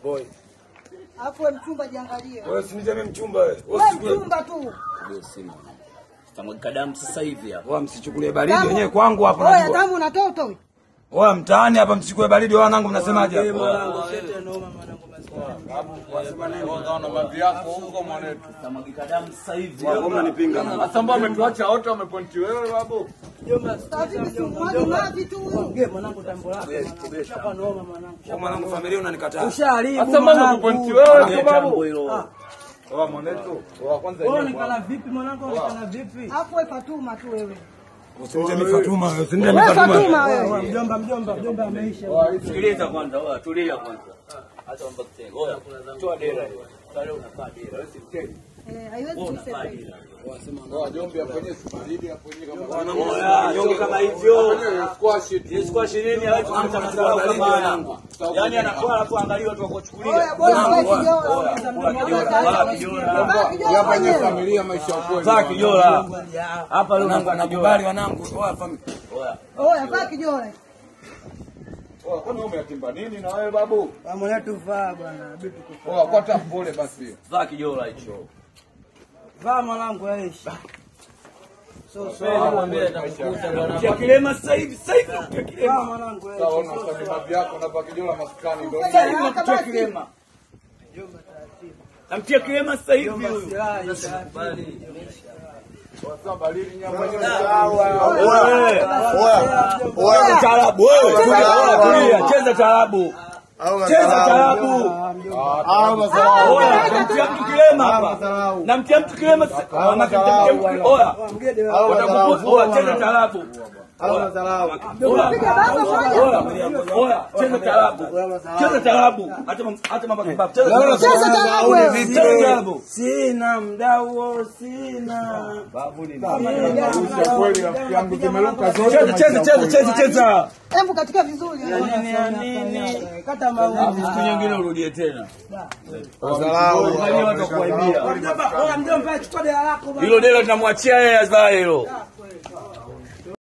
Boy. Alafu wewe mchumba jiangalie. Wewe usiniite mimi mchumba wewe. Wewe mchumba tu. Tamwagika damu sasa hivi hapa. Wewe msichukulie baridi wenyewe kwangu hapa Oya, najua. damu unatoa utoi. Oya mtaani hapa msichukue baridi wanangu mnasemaje hapa? Mwanangu sete noma mwanangu maskini. Ona mavi yako huko mwanetu. Tamwagika damu sasa hivi. Wao mnanipinga. Sasa mbona umetuacha wote wamepointi wewe babu? Mjomba Sasa hivi si mwagi maji tu huyu. Ongea mwanangu tambo lako. Chapa noma mwanangu. Wewe mwanangu familia unanikataa. Ushaharibu. Sasa mbona umepointi wewe babu? Hilo. Oa mwanetu, oa kwanza Wewe unaonekana vipi mwanangu unaonekana vipi? Alafu wewe Fatuma tu wewe. Usiniite mimi Fatuma, usiniite mimi Wewe Fatuma. Fatuma wewe. Mjomba mjomba mjomba ameisha. Sikiliza kwanza, oya tulia kwanza. Acha mambo kitengo. Oya, toa dera hiyo. Sasa unafaa dera, wewe si mtego. Eh, haiwezi Wewe unafaa kuseparate. dera. Oa jombi hapo yenyewe si baridi hapo yenyewe kama Oya, sio kama hivyo. Squash tu. Squash nini hawezi kumta mtu kama wanangu. Yaani anakuwa alafu angalia watu wakochukulia. Oya, bora wewe kijola. Vaa kijola. Vaa kijola Hapa yenyewe mwenyewe. familia maisha ya kweli. Vaa kijola. Hapa leo Wanangu anakubali wanangu. Oya familia. Oya. Oya, vaa kijola. Oa kwani wewe umetimba nini na wewe babu? Mwanetu vaa bwana, bitu kufa. Oa kwa pole basi. Vaa kijola hicho. Vaa mwanangu aishi. So so. Kia kilema sasa hivi, sasa hivi nakutia Vaa kilema. mwanangu aishi. Sawa ona sasa mavi yako na vaa kijola maskani ndio. Sasa hivi nakutia kilema. Namtia kilema sasa hivi huyu. Sasa baridi nyama yenyewe. Oya, taarabu wewe. Tulia, cheza taarabu. Cheza taarabu. Oya, namtia mtu kilema hapa. Namtia mtu kilema sasa. Namtia mtu kilema. Oya. Watakupa, oya, cheza taarabu. Piga baba moja. Oya, cheza taarabu. Cheza taarabu. Hata mama kibabu. Cheza taarabu. Cheza taarabu wewe. Cheza taarabu. Sina mdau, sina. Kweli rafiki yangu zimeruka zote. Cheza, cheza, cheza, cheza, cheza. Hebu katika vizuri. Nini nini? Kata maumivu. Siku nyingine urudie tena. Angalia watu wakuaibia. Oya mjomba chukua dela lako bwana. Hilo dela tunamwachia yeye azae hilo.